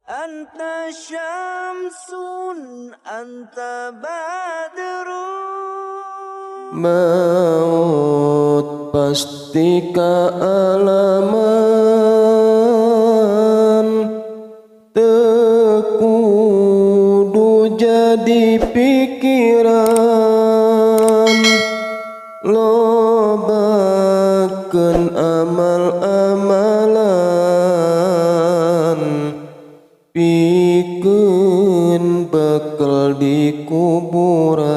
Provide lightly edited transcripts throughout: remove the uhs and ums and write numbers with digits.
أنت شمس أنت بدر. Maut pasti kaalaman, teu kudu jadi pikiran. Lobakeun amal amalan, pikeun bekel di kuburan.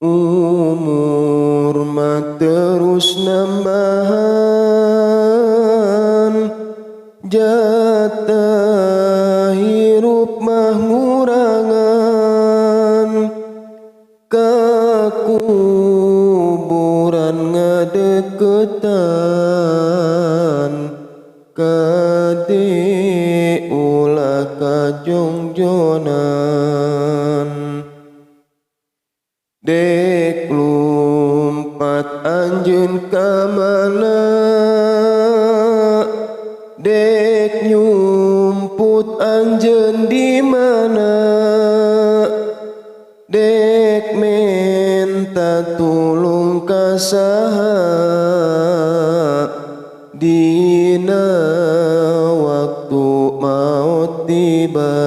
Umur mah terus nambahan, jatah hirup mah ngurangan. Ka kuburan ngadeukeutan, kade ulah kajongjonan. Dek lumpat anjeun ka mana, dek nyumput anjeun di mana, dek menta tulung ka saha dina waktu maut tiba.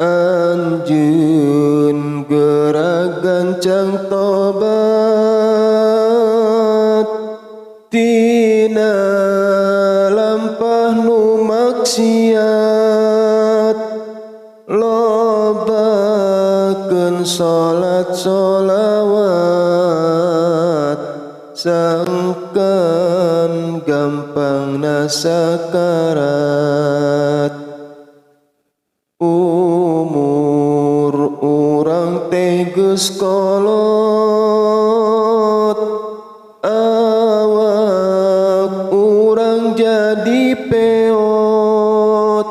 Anjeun geura gancang tobat tina lampah nu maksiat, lobakeun salat solawat, sangkan gampang sakarat. Umur urang teh geus kolot, awak urang jadi peot.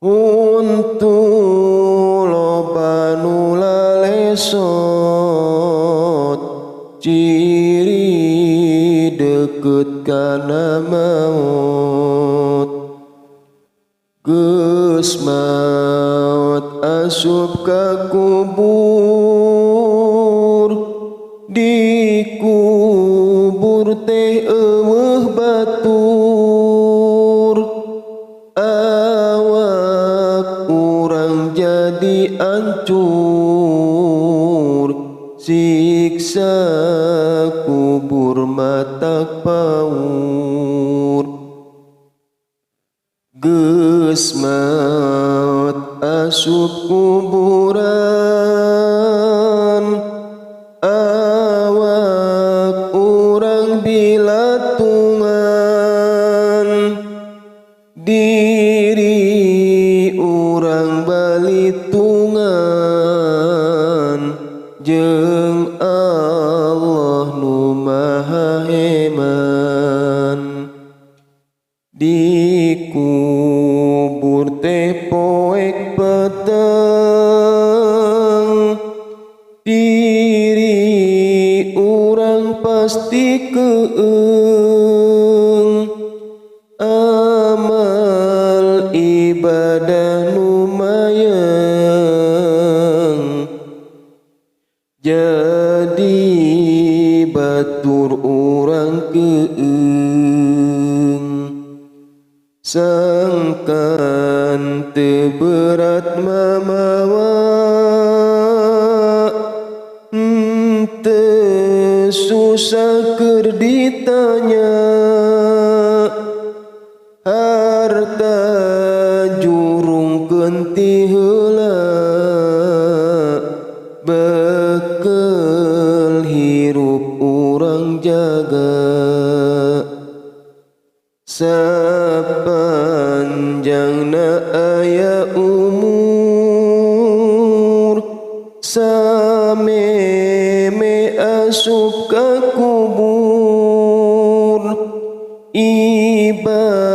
Huntu loba nu lalesot, ciri deukeut kana maut. Geus maot asup ka kubur, di kubur teh euweuh batur. Awak urang jadi ancur, siksa kubur matak paur. Geus maot asup kuburan, awak urang bilatungan. Diri urang balitungan jeung Allah nu Maha Heman. Di kubur teh poek peteng, diri urang pasti keeng. Amal ibadah nu mayeng, jadi batur urang keeng. Sangkan teu berat mamawa, teu susah keur ditanya. Harta jurungkeun ti heula, bekel hirup urang jaga. Sapanjangna aya umur, sameme asup ka kubur. Ibadah